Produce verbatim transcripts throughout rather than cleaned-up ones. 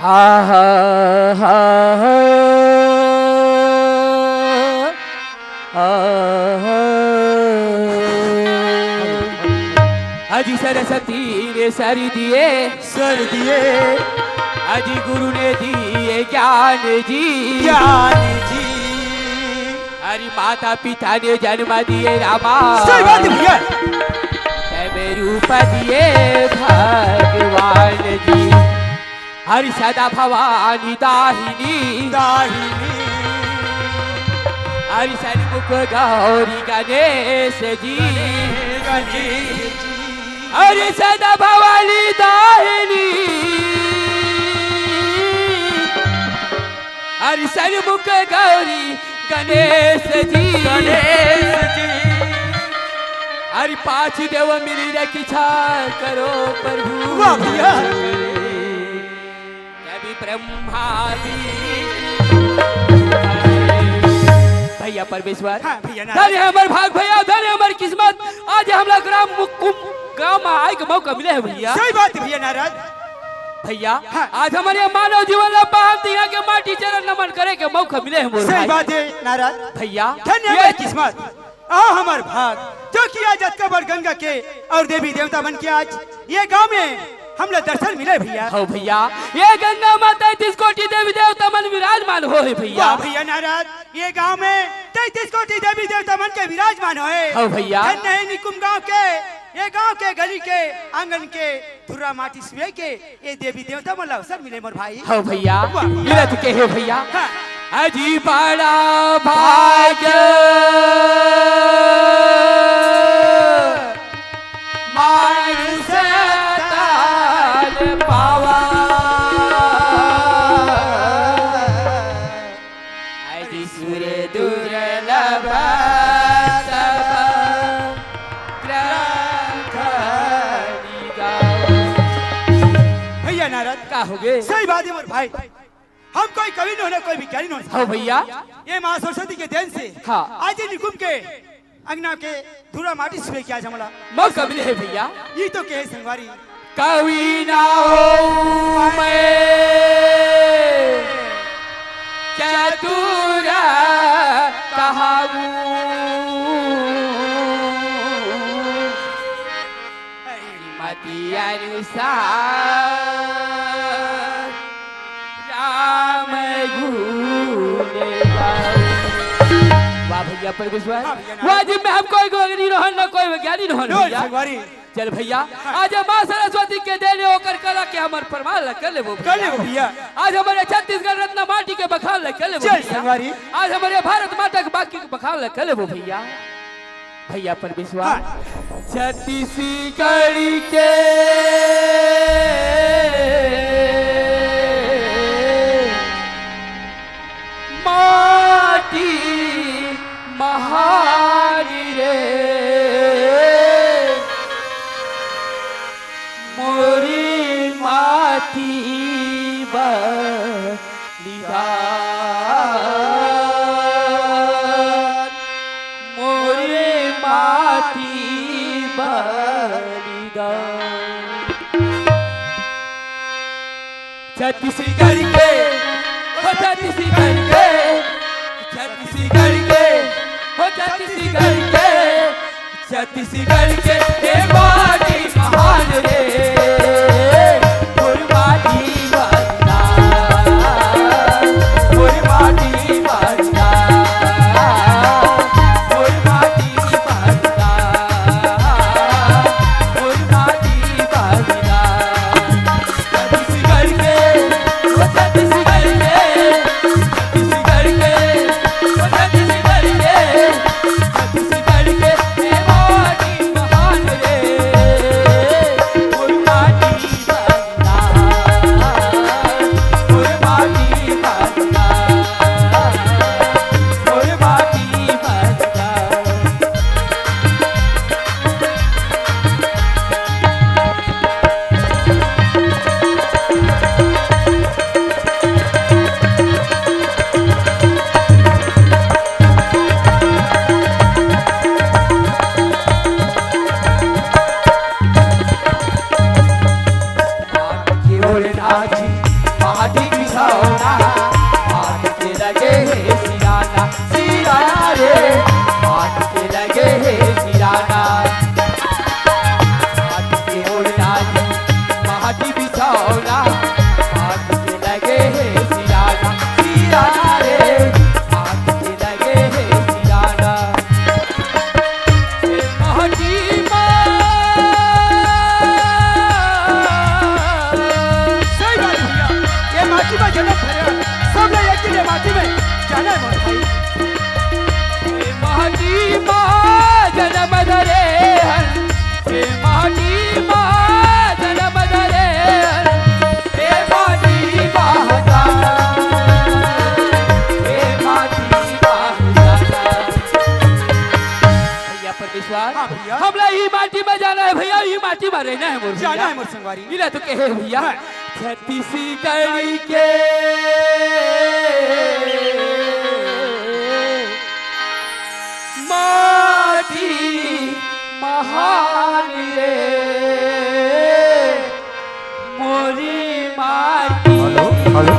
हा, हा, हा, हा। हा, हा। अजी सरस्वती ने सर दिए। सर दिए। अजी गुरु ने दिए ज्ञान जी। ज्ञान जी। अरे माता पिता ने जन्म दिए रामा। सही बात है भैया। तब रूप दिए भगवान जी। हरि सदा भवानी दाहिनी। दाहिनी। हरि सन्मुख गौरी गणेश जी। गणेश जी। हरि सदा भवानी दाहिनी। हरि सन्मुख गौरी गणेश जी। गणेश जी। हरि पाँच देव मिली रक्षा करो प्रभु। वाह भैया। कभी ब्रह्मा जी। भैया परमेश्वर। हाँ भैया नारद। धन्य हमर भाग भैया, धन्य हमर किस्मत। आज हमला ग्राम मुकुम गांव में आए के मौका मिले है भैया। सही बात है भैया नारद। भैया, हाँ। आज हमर ये मानव जीवन ला पावन तिहा के माटी चरण नमन करे के मौका मिले हे मोर सही भाई। बात हे नारद। भैया, धन्य ये हमर किस्मत, अउ हमर भाग, जो कि आज अतका बड़ गंगा के अउ देवी देवता मन के आज ये गांव में हमला दर्शन मिले भैया। हव भैया, ये गंगा माता तैंतीस कोटि देवी देवता मन विराजमान होहे भैया। वाह भैया नारद, ये गांव में तैंतीस कोटि देवी देवता मन के विराजमान होहे। हव भैया। धन्य हे निकुम गांव के, ये गांव के गली के आंगन के धुर्रा माटी सुए के ये देवी देवता मन ला अवसर मिले मोर भाई। हव भैया, वाह। मिलत के हे भैया। हाँ। अजी बड़ा भाग मानुष तन पावा। अजी सुर दुर्लभ तब ग्रंथ निगाओ। भैया नारद, का होगे? सही बात हे मोर भाई, हम कोई कवि नोहन, कोई विज्ञानी नोहन। हव भैया। ये माँ सरस्वती के देन से हाँ। आज ये निकुम के अंगना के धुर्रा माटी सुए के आज हमला मौका मिले हे भैया। ये तो कहे संगवारी। कवि ना हों मैं चतुर कहाऊं। मति अनुसार राम गुण गाऊं। वाह भैया परमेश्वर, हाँ भैया, वाह जी, मैं हम कोई ज्ञानी नोहन, ना कोई विज्ञानी नोहन नो भैया। संगवारी। चल भैया, हाँ। आज माँ सरस्वती के देने ओकर कला के हमर प्रमाण ला कर लेबो कर भैया। लेबो भैया। आज हमरे छत्तीसगढ़ रत्न माटी के बखान ला कर लेबो चल भैया। संगवारी। आज हमरे भारत माता के बाकी के बखान ला कर लेबो भैया। भैया परमेश्वर, हाँ। छत्तीसगढ़ के माटी महान रे, मोरी माटी बलिदान, मोरी माटी बलिदान। छत्तीसगढ़ के, हो छत्तीसगढ़ के, छत्तीसगढ़ के, हो छत्तीसगढ़ के, छत्तीसगढ़ के, हे माटी महान रे, मोर माटी बलिदान, मोर माटी बलिदान, मोर माटी बलिदान, मोर माटी बलिदान। छत्तीसगढ़ के, ओ छत्तीसगढ़ के, छत्तीसगढ़ के, ओ छत्तीसगढ़ के, छत्तीसगढ़ के, हे माटी महान रे, मोर माटी बलिदान, मोर माटी बलिदान, मोर माटी बलिदान। माटी के ओढ़ना जी, माटी बिछौना, माटी के लगे हे सिराना, सिराना रे, माटी के लगे हे सिराना। माटी के ओढ़ना जी, माटी बिछौना, माटी के लगे हे सिराना, सिराना रे, माटी के लगे हे सिराना। ए माटी मा। सही बात भैया, ये माटी मा जनम भरे, सब लोग एक दिन ये माटी में जाना हे मोर भाई। ए माटी मा जनम धरे हन, ए माटी मा जनम धरे हन, ए माटी मा हता, ए माटी मा हता। भैया परमेश्वर, हाँ भैया। हमला ई माटी में जाना हे भैया, ई माटी में रहना हे मोर जाना भैया। हे मोर संगवारी। इला तो कहे भैया, हाँ। छत्तीसगढ़ के माटी महान रे, मोरी हेलो।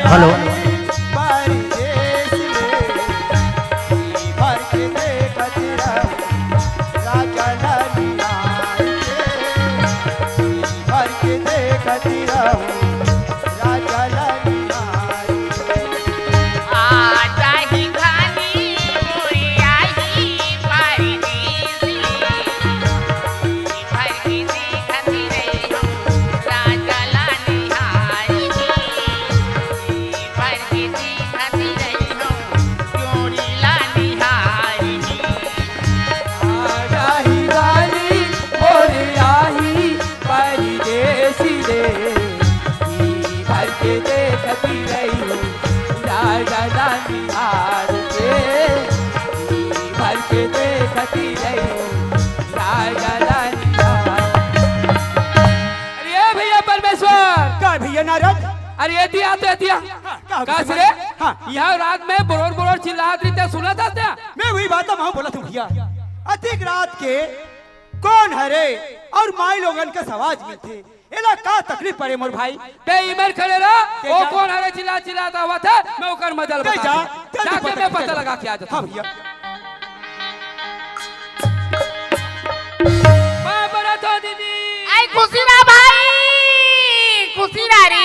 हेलो। अरे ए भैया परमेश्वर। का भैया नारद? अरे ए दिया तो ए दिया। हाँ, का हो कस गया? रे? हाँ। यहाँ रात में बरोर बरोर चिल्लात रहिथे, सुनत हस ना? मैं वही बात मैं बोलत हूँ भैया। अतिक रात के कोन हरे अउ माई लोगन कस आवाज मिलथे, एला का तकलीफ परे मोर भाई? ते इमेर खड़े रह, ते ओ जा। कोन हरे चिल्ला चिल्लात आवत हे, मैं ओकर मजा ल ते बता जा, दूँ। जल्दी जाके पता मैं कर पता ले। लगा के आ जाता हूँ। हाँ भैया। पाँव परत हों दीदी। आई खुशी ना भाई, खुशी ना रे।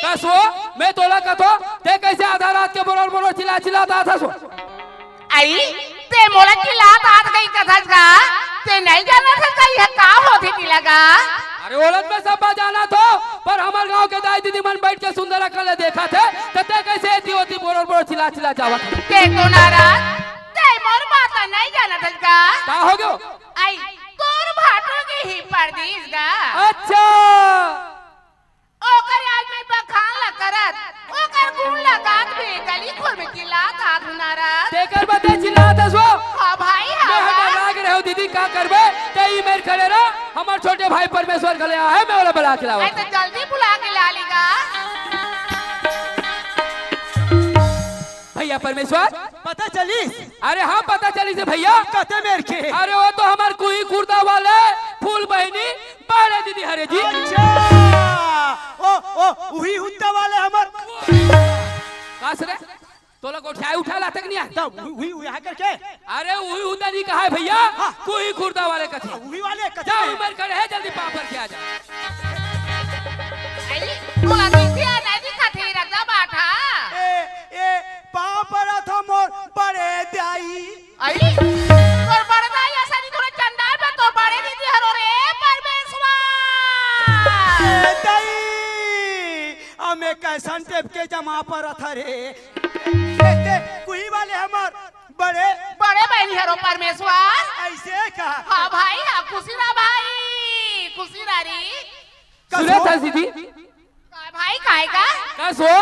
कस वो, मैं तोला कथों, ते कइसे आधा रात के बरोर बरोर चिल्ला चिल्लात आथस वो? आई, ते मोला चिल्लात आत कही कथस का? ते नइ जानत हस का, ये का होथे तिला का? अरे ओला त मैं सब जानत हों, पर हमर गांव के दाई दीदी मन बइठ के सुंदर अकन ले देखत हे, त ते कइसे एती ओती बरोर बरोर चिल्ला चिल्ला जावत हस? ते तो नारद, ते मोर बात ला नइ जानत हस का? का हो गयो? आई, तोर भाटो के ही परदेस का? अच्छा। ओकर आज मैं बखान ला करत, ओकर गुण ला गात में गली खोर में चिल्लात आत हूँ नारद। तेकर बदे चिल्लात हस वो? हाँ भाई, हाँ। मैं हटा लाग रहे हो दीदी, का करबे? ते इमेर खड़े रह, हमर छोटे भाई परमेश्वर घले आहे, मैं ओला बुला के लावत। अरे तो जल्दी बुला के ला लेगा। भैया परमेश्वर। पता चलिस? अरे हाँ, पता चलिस हे भैया। कते मेर के? अरे वो तो हमर कुही खुर्दा वाले फूल बहिनी बड़े दीदी हरे जी। अच्छा, ओ, ओ, उही हुद्दा वाले हमर। कस रे, तोला गोठियाए उठाए ला तक नइ आय? त उही, उही, उही करके? अरे उही हुद्दा नइ कहाय भैया, हाँ। कुही खुर्दा वाले कथे। उही वाले कथे। जा उमेर खड़े हे, जल्दी पाँव पर के आ जा। आई, मोला कइसे आ नइ दिखत हे, रद्दा बाठा। ए, ए, पाँव परत हों मोर बड़े दाई। आई, तोर बड़े दाई असन ही तोर चंडाल में तोर बड़े दीदी हरो रे परमेश्वर। ए दाई, अमे कइसन टेप के जमा परत हरे। ए, ते, कुही वाले हमर बड़े बड़े बहिनी हरो परमेश्वर। अइसे का? हाँ भाई, हाँ, खुशी रह भाई, खुशी रह रे। सुनत हस दीदी? का आई काय का? कस हो,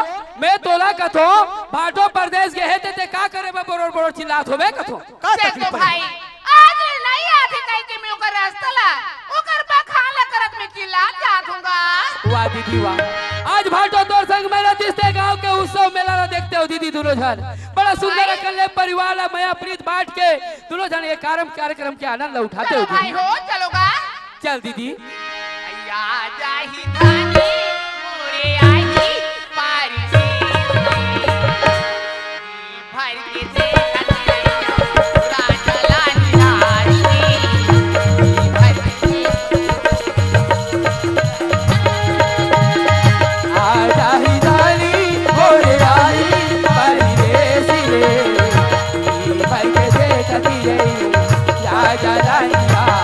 मैं तोला कथो, भाटो परदेस गे हे ते, ते का करे बर बरोर बरोर चिल्लात होबे कथो। का तकलीफ हे? भाई, आज ले नइ आथे कहिके मैं ओकर रस्ता ला, ओकर बखान ला करत मैं चिल्लात जात हूँ गा। वाह दीदी वाह, आज भाटो तोर संग में रहितिस ते गाँव के उत्सव मेला ला देखते हो दीदी दुनों झन। बड़ा सुंदर भाई। अकन ले परिवार ला मया प्रीत बांट के दुनों झन ये कार्यक्रम, कार्यक्रम के आनंद ला उठाते हो चलो भाई दीदी। हो, चलो गा। चल दीदी। या जाही धानी मोरे आही पारी से। भर के देखत रहियो, राजा लाल धानी। भर के आ जाही धानी मोरे आही परदेसी रे। भर के देखत रहियो, राजा लाल धानी।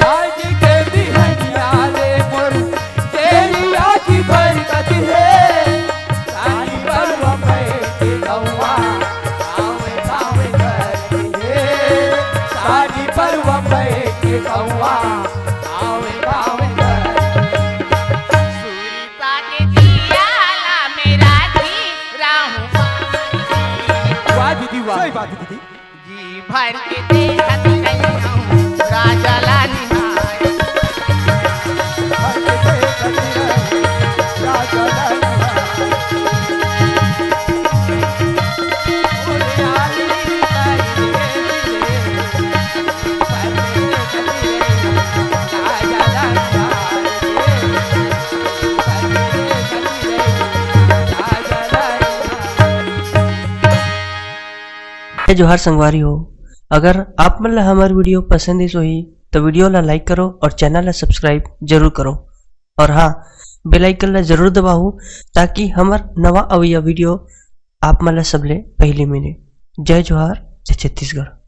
आज के बिहनिया ले मोर तेरी आँखी बरकत हे। सानी परवा पै के गौवा, आवे, आवे करत हे। सानी परवा पै के गौवा, आवे, आवे करत हे। सुरता के दिया ला मेरा जी राहु। वाह दीदी, वाह। सही बात है दीदी। जी भर के देखत रहिहूँ राजा ला निहार। भर के देखत रहिहूँ राजा ला निहार। जय जोहार संगवारी हो, अगर आप मन ला हमर video पसंद आइस होही, तो video ला like करो और channel ला subscribe जरूर करो। और हाँ, bell icon ला जरूर दबाओ, ताकि हमर नवा अवइया video आप मन ला सबले पहली मिले। जय जोहार, जय छत्तीसगढ़।